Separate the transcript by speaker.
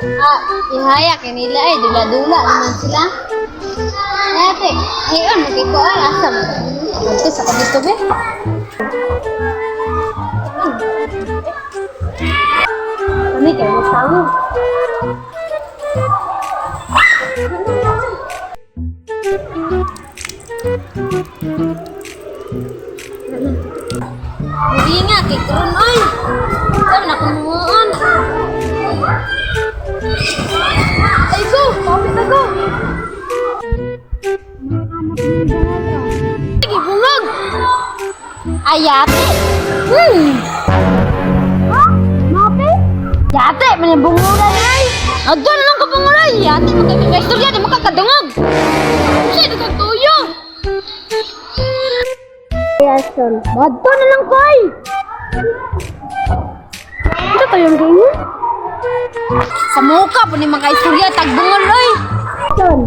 Speaker 1: Ah, ihaya kay nila ay dula-dula naman sila. Ate, ngayon magkiko ay asa mo. Ito sa kabito be. Kami kay mo tawo. Hindi nga kay karon oy. Saan na kumuon? Ay go, kapit na go. Sige, bungog! Ay, yate! Ha? Mape? Yate, may bungulan ay! Adto na lang ka bungulan! Yate, magkakang istorya, di makakadungog! Siya, nagkatuyo!
Speaker 2: Yason.
Speaker 1: Adto na lang ko ay!
Speaker 2: Ito tayo ang ganyan?
Speaker 1: Sa muka po ni mga istorya, tagbungol oy!
Speaker 2: Son.